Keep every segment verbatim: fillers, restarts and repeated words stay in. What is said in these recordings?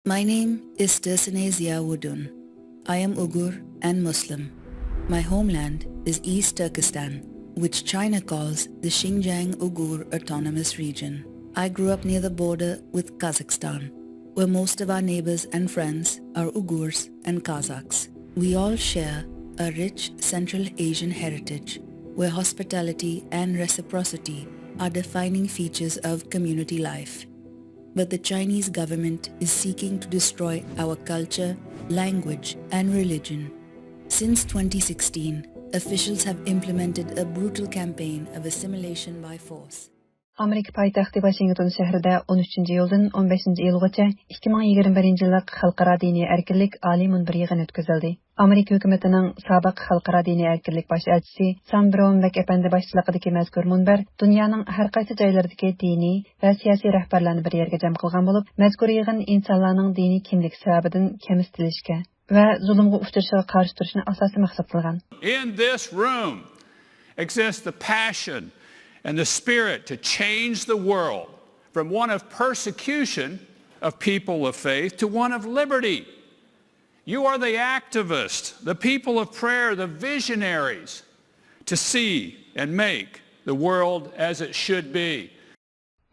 My name is Tersine Ziawudun. I am Uyghur and Muslim. My homeland is East Turkestan, which China calls the Xinjiang Uyghur Autonomous Region. I grew up near the border with Kazakhstan, where most of our neighbors and friends are Uyghurs and Kazakhs. We all share a rich Central Asian heritage, where hospitality and reciprocity are defining features of community life. But the Chinese government is seeking to destroy our culture, language, and religion. Since twenty sixteen, officials have implemented a brutal campaign of assimilation by force. ئامېرىكا پايتەختى ۋاشىنگتون شەھىرىدە ئون ئۈچىنچى ئىيۇلدىن ئون بەشىنچى ئىيۇلغىچە ئىككى مىڭ يىگىرمە بىرىنچى يىللىق خەلقئارا دىنىي ئەركىنلىك ئالىي مۇنبىرى يىغىنى ئۆتكۈزۈلدى. ئامېرىكا ھۆكۈمىتىنىڭ سابىق خەلقئارا دىنىي ئەركىنلىك باش ئەلچىسى سام برونبەك ئەپەندى باشچىلىقىدىكى مەزكۇر مۇنبەر دۇنيانىڭ ھەر قايسى جايلىرىدىكى دىنىي ۋە سىياسىي رەھبەرلەرنى بىر يەرگە جەم قىلغان بولۇپ، مەزكۇر يىغىن ئىنسانلارنىڭ دىنىي كىملىكى سەۋەبىدىن كەمسىتىلىشكە ۋە زۇلۇمغا ئۇچرىشىغا قارشى تۇرۇشنى ئاساسىي مەقسەت قىلغان. In this room exists the passion and the spirit to change the world from one of persecution of people of faith to one of liberty. You are the activists, the people of prayer, the visionaries to see and make the world as it should be.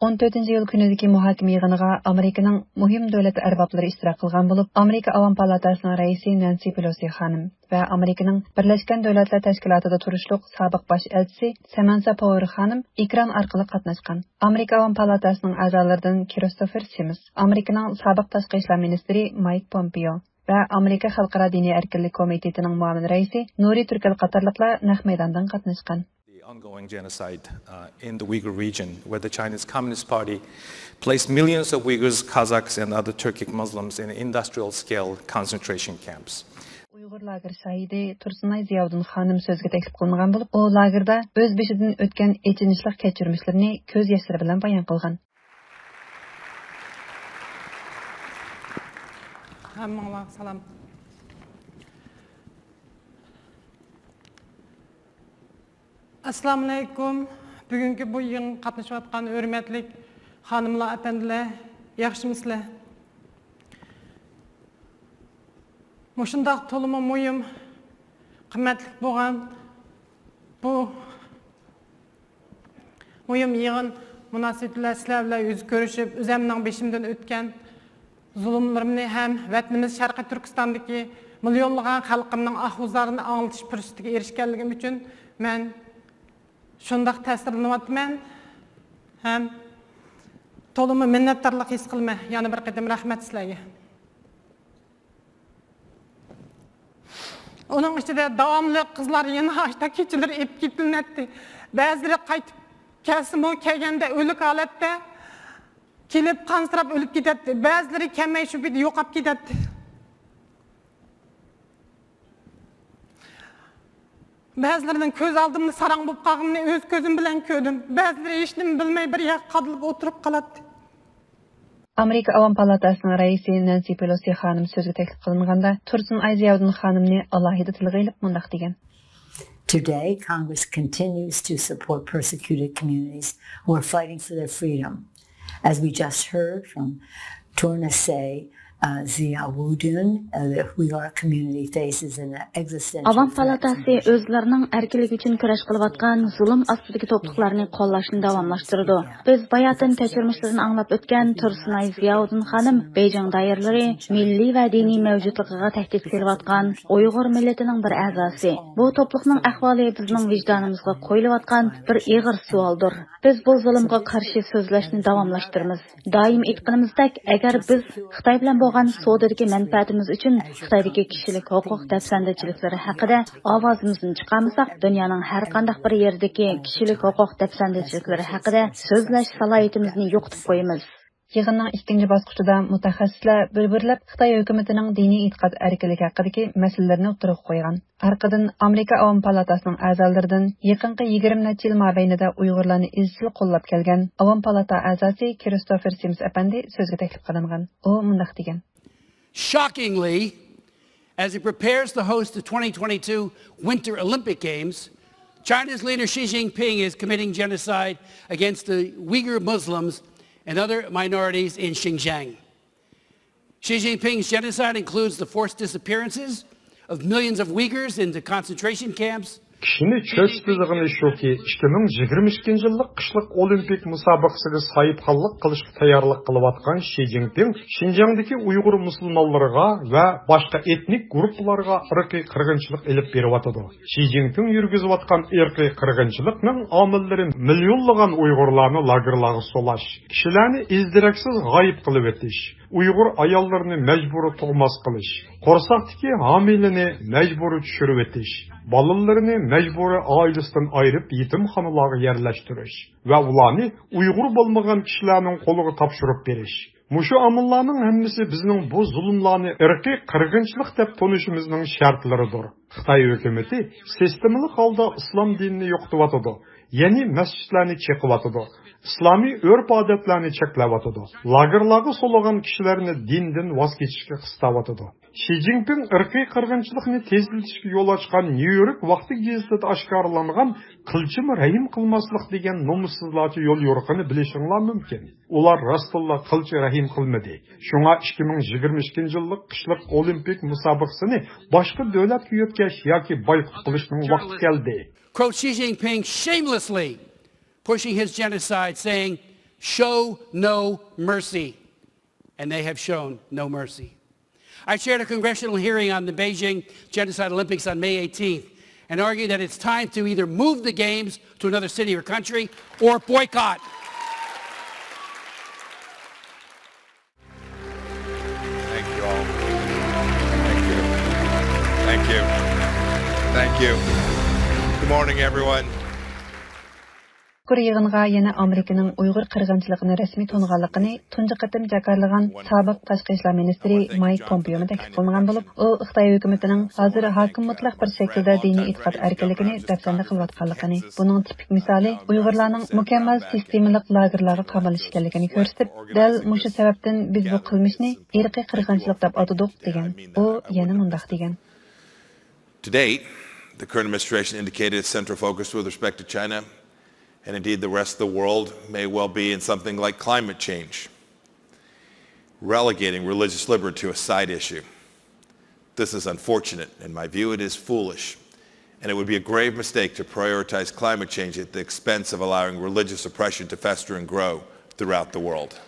ئون تۆتىنچى ئىيۇل كۈنىدىكى مۇھاكىمە يىغىنىغا ئامېرىكىنىڭ مۇھىم دۆلەت ئەربابلىرى ئىشتىراك قىلغان بولۇپ، ئامېرىكا ئاۋام پالاتاسىنىڭ رەئىسى نانسى پېلوسى خانىم ۋە ئامېرىكىنىڭ بىرلەشكەن دۆلەتلەر تەشكىلاتىدا تۇرۇشلۇق سابىق باش ئەلچىسى سەمەنسا پاۋېر خانىم ئېكران ئارقىلىق قاتناشقان. ئامېرىكا ئاۋام پالاتاسىنىڭ ئەزالىرىدىن كىرىستوفېر سىمس، ئامېرىكىنىڭ سابىق تاشقى ئىشلار مىنىستىرى مايك پومپېئو ۋە ئامېرىكا خەلقئارا دىنىي ئەركىنلىك كومىتېتىنىڭ مۇئاۋىن رەئىسى نۇرى تۈركەل قاتارلىقلار نەق مەيداندىن قاتناشقان. The ongoing genocide, uh, in the Uyghur region, where the Chinese Communist Party placed millions of Uyghurs, Kazakhs, and other Turkic Muslims in industrial-scale concentration camps. ئۇيغۇر لاگېر شاھىدى تۇرسۇنئاي زىياۋۇدۇن خانىم سۆزگە تەكلىپ قىلىنغان بولۇپ، ئۇ لاگېردا ئۆز بېشىدىن ئۆتكەن ئېچىنىشلىق كەچۈرمىشلىرىنى كۆز ياشلىرى بىلەن بايان قىلغان. ھەممىڭلارغا سالام. ئەسسالامۇئەلەيكۇم. بۈگۈنكى بۇ يىغىنغا قاتنىشىۋاتقان ھۆرمەتلىك خانىملار، ئەپەندىلەر، ياخشىمۇسىلەر؟ مۇشۇنداق تولىمۇ مۇھىم، قىممەتلىك بولغان بۇ مۇھىم يىغىن مۇناسىۋىتى بىلەن سىلەر بىلەن يۈز كۆرۈشۈپ، ئۆزەمنىڭ بېشىمدىن ئۆتكەن زۇلۇملىرىمنى ھەم ۋەتىنىمىز شەرقىي تۈركىستاندىكى مىليونلىغان خەلقىمنىڭ ئاھ-ئۇزارىنى ئاڭلىتىش پۇرسىتىگە ئېرىشكەنلىكىم ئۈچۈن مەن شۇنداق تەسىرلىنىۋاتىمەن ھەم تولىمۇ مىننەتدارلىق ھېس قىلىمەن. يەنە بىر قېتىم رەھمەت سىلەرگە. ئۇنىڭ ئىچىدە داۋاملىق قىزلار يەنە ئاشتا كېچىلىرى ئېلىپ كېتىلىنەتتى. بەزىلىرى قايتىپ كەلسىمۇ، كەلگەندە ئۆلۈك ھالەتتە كېلىپ قانسىراپ ئۆلۈپ كېتەتتى. بەزىلىرى كەلمەي شۇ پېتى يوقاپ كېتەتتى. بەزىلىرىنىڭ كۆز ئالدىمدا ساراڭ بولۇپ قالغىنىنى ئۆز كۆزۈم بىلەن كۆردۈم. بەزىلىرى ھېچنېمە بىلمەي بىر يەرگە قادىلىپ ئولتۇرۇپ قالاتتى. ئامېرىكا ئاۋام پالاتاسىنىڭ رەئىسى نانسى پېلوسى خانىم سۆزگە تەكلىپ قىلىنغاندا، تۇرسۇنئاي زىياۋۇدۇن خانىمنى ئالاھىدە تىلغا ئېلىپ مۇنداق دېگەن. Today, Congress continues to support persecuted communities who are fighting for their freedom. As we just heard from Tornase, uh, Ziawudun, uh, the Uyghur community faces an existential ئاۋام پالاتاسى ئۆزلىرىنىڭ ئەركىنلىكى ئۈچۈن كۈرەش قىلىۋاتقان زۇلۇم ئاستىدىكى توپلۇقلارنى قوللاشنى داۋاملاشتۇرىدۇ. بىز باياتىن كەچۈرمىشلىرىنى ئاڭلاپ ئۆتكەن تۇرسۇنئاي زىياۋۇدۇن خانىم بېيجىڭ دائىرىلىرى مىللىي ۋە دىنىي مەۋجۇتلۇقىغا تەھدىت سېلىۋاتقان ئۇيغۇر مىللىتىنىڭ بىر ئەزاسى. بۇ توپلۇقنىڭ ئەھۋالى بىزنىڭ ۋىجدانىمىزغا قويۇلۇۋاتقان بىر ئېغىر سوئالدۇر. بىز بۇ زۇلۇمغا قارشى سۆزلەشنى داۋاملاشتۇرىمىز. دائىم ئېيتقىنىمىزدەك، ئەگەر بىز خىتاي بىلەن بولغان سودىدىكى مەنپەئەتىمىز ئۈچۈن خىتايدىكى كىشىلىك ھوقۇق دەپسەندىچىلىكلىرى ھەققىدە ئاۋازىمىزنى چىقارمىساق، دۇنيانىڭ ھەر قانداق بىر يېرىدىكى كىشىلىك ھوقۇق دەپسەندىچىلىكلىرى ھەققىدە سۆزلەش سالاھىيىتىمىزنى يوقىتىپ قويىمىز. يىغىننىڭ ئىككىنچى باسقۇچىدا مۇتەخەسسىسلەر بىر-بىرلەپ خىتاي ھۆكۈمىتىنىڭ دىنىي ئېتىقاد ئەركىنلىكى ھەققىدىكى مەسىلىلەرنى ئوتتۇرىغا قويغان. ئارقىدىن ئامېرىكا ئاۋام پالاتاسىنىڭ ئەزالىرىدىن يېقىنقى يىگىرمە نەچچە يىل مابەينىدە ئۇيغۇرلارنى ئىزچىل قوللاپ كەلگەن ئاۋام پالاتا ئەزاسى كىرىستوفېر سىمس ئەپەندى سۆزگە تەكلىپ قىلىنغان. ئۇ مۇنداق دېگەن. Shockingly, as it prepares to host the twenty twenty-two Winter Olympic Games, China's leader Xi Jinping is committing genocide against the Uyghur Muslims and other minorities in Xinjiang. Xi Jinping's genocide includes the forced disappearances of millions of Uyghurs into concentration camps. كىشىنى چۆچۈتىدىغىنى شۇكى، ئىككى مىڭ يىگىرمە ئىككىنچى يىللىق قىشلىق ئولىمپىك مۇسابىقىسىگە ساھىبخانلىق قىلىشقا تەييارلىق قىلىۋاتقان شى جىنپىڭ شىنجاڭدىكى ئۇيغۇر مۇسۇلمانلىرىغا ۋە باشقا ئېتنىك گۇرۇپپىلارغا ئىرقىي قىرغىنچىلىق ئېلىپ بېرىۋاتىدۇ. شى جىنپىڭ يۈرگۈزۈۋاتقان ئىرقىي قىرغىنچىلىقنىڭ ئامىللىرى مىليونلىغان ئۇيغۇرلارنى لاگېرلارغا سولاش، كىشىلەرنى ئىز-دېرەكسىز غايىب قىلىۋېتىش، ئۇيغۇر ئاياللىرىنى مەجبۇرىي تۇغماس قىلىش، قورساقتىكى ھامىلىنى مەجبۇرىي چۈشۈرۈۋېتىش، بالىلىرىنى مەجبۇرىي ئائىلىسىدىن ئايرىپ يېتىمخانىلارغا يەرلەشتۈرۈش ۋە ئۇلارنى ئۇيغۇر بولمىغان كىشىلەرنىڭ قولىغا تاپشۇرۇپ بېرىش. مۇشۇ ئامىللارنىڭ ھەممىسى بىزنىڭ بۇ زۇلۇملارنى ئىرقىي قىرغىنچىلىق دەپ تونۇشىمىزنىڭ شەرتلىرىدۇر. خىتاي ھۆكۈمىتى سىستېمىلىق ھالدا ئىسلام دىنىنى يوقىتىۋاتىدۇ، يەنى مەسچىتلەرنى چېقىۋاتىدۇ، ئىسلامىي ئۆرپ-ئادەتلەرنى چەكلەۋاتىدۇ، لاگېرلارغا سولىغان كىشىلەرنى دىندىن ۋاز كېچىشكە قىستاۋاتىدۇ. شى جىنپىڭ ئىرقىي قىرغىنچىلىقنى تېزلىتىشكە يول ئاچقان نيۇ يورك ۋاقتى گېزىتىدە ئاشكارىلانغان قىلچىمۇ رەھىم قىلماسلىق دېگەن نومۇسسىزلارچە يول يورۇقىنى بىلىشىڭلار مۇمكىن. ئۇلار راستتىنلا قىلچە رەھىم قىلمىدى. شۇڭا ئىككى مىڭ يىگىرمە ئىككىنچى يىللىق قىشلىق ئولىمپىك مۇسابىقىسىنى باشقا دۆلەتكە يۆتكەش ياكى بايقۇت قىلىشنىڭ ۋاقتى كەلدى. Quote Xi Jinping shamelessly pushing his genocide, saying, "Show no mercy." And they have shown no mercy. I chaired a congressional hearing on the Beijing Genocide Olympics on May eighteenth and argued that it's time to either move the games to another city or country or boycott. Thank you all. Thank you. Thank you. Thank you. Good morning, everyone. مەزكۇر يىغىنغا يەنە ئامېرىكىنىڭ ئۇيغۇر قىرغىنچىلىقىنى رەسمىي تونۇغانلىقىنى تۇنجى قېتىم جاكارلىغان سابىق تاشقى ئىشلار مىنىستىرى مايك پومپېيونى تەكلىپ قىلمىغان بولۇپ، ئۇ خىتاي ھۆكۈمىتىنىڭ ھازىر ھاكىم مۇتلەق بىر شەكىلدە دىنىي ئېتىقاد ئەركىنلىكىنى دەپسەندە قىلىۋاتقانلىقىنى، بۇنىڭ تىپىك مىسالى ئۇيغۇرلارنىڭ مۇكەممەل سىستېمىلىق لاگېرلارغا قامىلىش ئىكەنلىكىنى كۆرسىتىپ، دەل مۇشۇ سەۋەبتىن بىز بۇ قىلمىشنى ئىرقىي قىرغىنچىلىق دەپ ئاتىدۇق، دېگەن. ئۇ يەنە مۇنداق دېگەن. To date, the current administration indicated its central focus with respect to China, and indeed the rest of the world, may well be in something like climate change, relegating religious liberty to a side issue. This is unfortunate. In my view, it is foolish. And it would be a grave mistake to prioritize climate change at the expense of allowing religious oppression to fester and grow throughout the world.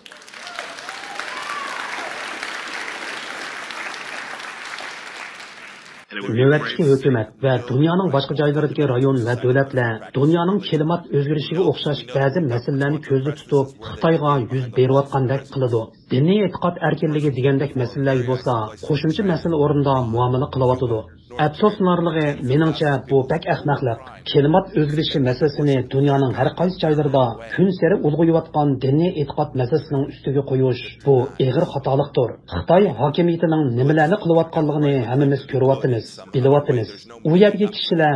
نۆۋەتتىكى ھۆكۈمەت ۋە دۇنيانىڭ باشقا جايلىرىدىكى رايون ۋە دۆلەتلەر دۇنيانىڭ كىلىمات ئۆزگىرىشىگە ئوخشاش بەزى مەسىلىلەرنى كۆزدە تۇتۇپ، خىتايغا يۈز بېرىۋاتقاندەك قىلىدۇ. دىنىي ئېتىقاد ئەركىنلىكى دېگەندەك مەسىلىلەرگە بولسا قوشۇمچە مەسىلە ئورنىدا مۇئامىلە قىلىۋاتىدۇ. ئەپسۇسلىنارلىقى، مېنىڭچە، بۇ بەك ئەخمەقلىق. كىلىمات ئۆزگىرىشى مەسىلىسىنى دۇنيانىڭ ھەر قايسى جايلىرىدا كۈنسېرى ئۇلغىيىۋاتقان دىنىي ئېتىقاد مەسىلىسىنىڭ ئۈستىگە قويۇش، بۇ ئېغىر خاتالىقتۇر. خىتاي ھاكىمىيىتىنىڭ نېمىلەرنى قىلىۋاتقانلىقىنى ھەممىمىز كۆرۈۋاتىمىز، بىلىۋاتىمىز. ئۇ يەردىكى كىشىلەر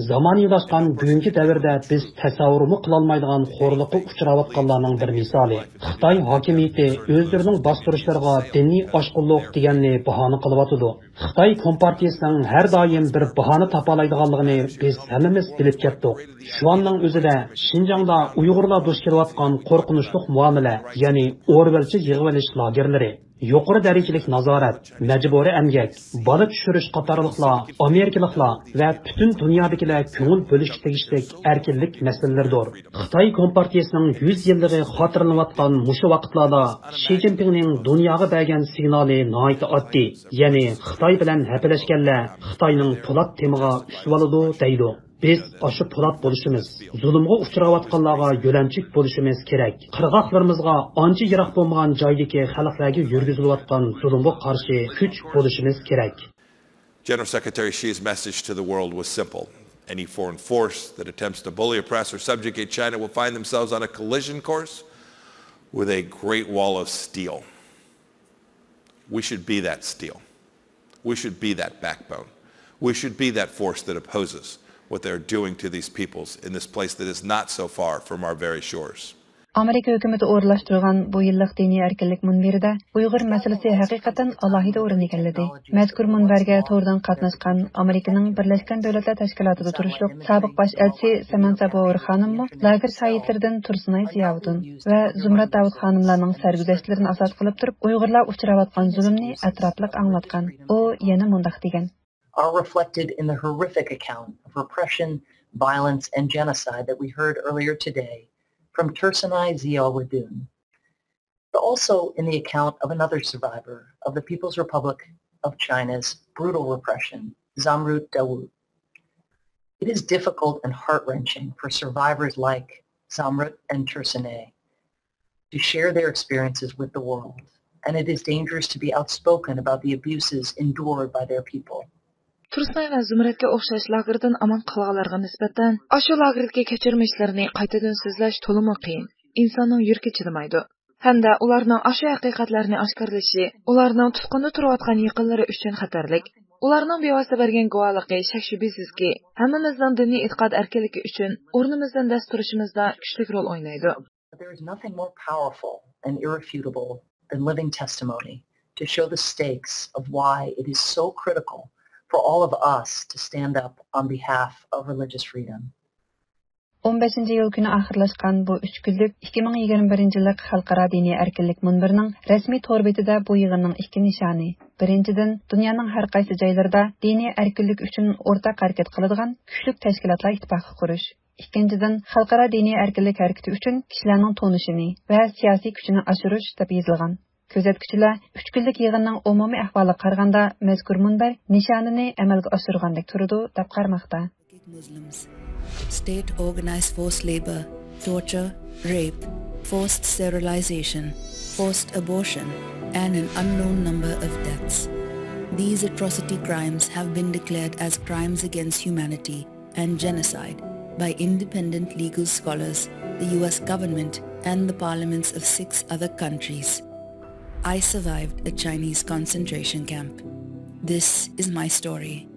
زامانىۋىلاشقان بۈگۈنكى دەۋردە بىز تەسەۋۋۇرمۇ قىلالمايدىغان خورلۇققا ئۇچراۋاتقانلارنىڭ بىر مىسالى. خىتاي ھاكىمىيىتى ئۆزلىرىنىڭ باستۇرۇشلىرىغا دىنىي ئاشقۇنلۇق دېگەننى باھانە قىلىۋاتىدۇ. خىتاي كومپارتىيىسىنىڭ ھەر دائىم بىر باھانە تاپالايدىغانلىقىنى بىز ھەممىمىز بىلىپ كەتتۇق. شۇ ئاننىڭ ئۆزىدە شىنجاڭدا ئۇيغۇرلار دۇچ كېلىۋاتقان قورقۇنچلۇق مۇئامىلە، يەنى ئورۋېلچە يىغىۋېلىش لاگېرلىرى، يۇقىرى دەرىجىلىك نازارەت، مەجبۇرىي ئەمگەك، بالا چۈشۈرۈش قاتارلىقلار ئامېرىكىلىقلار ۋە پۈتۈن دۇنيادىكىلەر كۆڭۈل بۆلۈشكە تېگىشلىك ئەركىنلىك مەسىلىلىرىدۇر. خىتاي كومپارتىيىسىنىڭ يۈز يىللىقى خاتىرىلىنىۋاتقان مۇشۇ ۋاقىتلاردا شى جىنپىڭنىڭ دۇنياغا بەرگەن سىگنالى ناھايىتى ئاددىي، يەنى خىتاي بىلەن ھەپىلەشكەنلەر خىتاينىڭ پولات تېمىغا ئۈسۈۋالىدۇ دەيدۇ. بىز ئاشۇ پولات بولۇشىمىز، زۇلۇمغا ئۇچراۋاتقانلارغا يۆلەنچۈك بولۇشىمىز كېرەك. قىرغاقلىرىمىزغا ئانچە يىراق بولمىغان جايدىكى خەلقلەرگە يۈرگۈزۈلۈۋاتقان زۇلۇمغا قارشى كۈچ بولۇشىمىز كېرەك. General Secretary Xi's message to the world was simple. Any foreign force that attempts to bully, oppress, or subjugate China will find themselves on a collision course with a great wall of steel. We should be that steel. We should be that backbone. We should be that force that opposes what they're doing to these peoples in this place that is not so far from our very shores. ئامېرىكا ھۆكۈمىتى ئورۇنلاشتۇرغان بۇ يىللىق دىنىي ئەركىنلىك مۇنبىرىدە ئۇيغۇر مەسىلىسى ھەقىقەتەن ئالاھىدە ئورۇن ئىگىلىدى. مەزكۇر مۇنبەرگە توردىن قاتناشقان ئامېرىكىنىڭ بىرلەشكەن دۆلەتلەر تەشكىلاتىدا تۇرۇشلۇق سابىق باش ئەلچىسى سەمەنسا بوۋېر خانىممۇ لاگېر شاھىتلىرىدىن تۇرسۇنئاي زىياۋۇدۇن ۋە زۇمرەت داۋۇت خانىملارنىڭ سەرگۈزەشتلىرىنى ئاساس قىلىپ تۇرۇپ، ئۇيغۇرلار ئۇچراۋاتقان زۇلۇمنى ئەتراپلىق ئاڭلاتقان. ئۇ يەنە مۇنداق دېگەن. Are reflected in the horrific account of repression, violence, and genocide that we heard earlier today from Tursunay Ziawudun, but also in the account of another survivor of the People's Republic of China's brutal repression, Zamrud Dawood. It is difficult and heart-wrenching for survivors like Zamrud and Tursunay to share their experiences with the world, and it is dangerous to be outspoken about the abuses endured by their people. تۇرسۇنئاي ۋە زۇمرەتكە ئوخشاش لاگېردىن ئامان قالغانلارغا نىسبەتەن ئاشۇ لاگېردىكى كەچۈرمىشلىرىنى قايتىدىن سۆزلەش تولىمۇ قىيىن. ئىنساننىڭ يۈرىكى چىدىمايدۇ. ھەمدە ئۇلارنىڭ ئاشۇ ھەقىقەتلەرنى ئاشكارىلىشى ئۇلارنىڭ تۇتقۇندا تۇرۇۋاتقان يېقىنلىرى ئۈچۈن خەتەرلىك. ئۇلارنىڭ بىۋاسىتە بەرگەن گۇۋاھلىقى شەك-شۈبھىسىزكى، ھەممىمىزنىڭ دىنىي ئېتىقاد ئەركىنلىكى ئۈچۈن ئورنىمىزدىن دەس تۇرۇشىمىزدا كۈچلۈك رول ئوينايدۇ. But there is nothing more powerful and irrefutable than living testimony to show the stakes of why it is so critical for all of us to stand up on behalf of religious freedom. ئون بەشىنچى ئىيۇل كۈنى ئاخىرلاشقان بۇ ئۈچ كۈنلۈك ئىككى مىڭ يىگىرمە بىرىنچى يىللىق خەلقئارا دىنىي ئەركىنلىك مۇنبىرىنىڭ رەسمىي تور بېتىدە بۇ يىغىننىڭ ئىككى نىشانى، بىرىنچىدىن، دۇنيانىڭ ھەر قايسى جايلىرىدا دىنىي ئەركىنلىك ئۈچۈن ئورتاق ھەرىكەت قىلىدىغان كۈچلۈك تەشكىلاتلار ئىتتىپاقى قۇرۇش، ئىككىنچىدىن، خەلقئارا دىنىي ئەركىنلىك ھەرىكىتى ئۈچۈن كىشىلەرنىڭ تونۇشىنى ۋە سىياسىي كۈچىنى ئاشۇرۇش، دەپ يېزىلغان. كۆزەتكۈچىلەر ئۈچ كۈنلۈك يىغىننىڭ ئومۇمىي ئەھۋالىغا قارىغاندا، مەزكۇر مۇنبەر نىشانىنى ئەمەلگە ئاشۇرغاندەك تۇرىدۇ، دەپ قارىماقتا. Muslims. State organized forced labor, torture, rape, forced sterilization, forced abortion, and an unknown number of deaths. These atrocity crimes have been declared as crimes against humanity and genocide by independent legal scholars, the U S government, and the parliaments of six other countries. I survived a Chinese concentration camp. This is my story.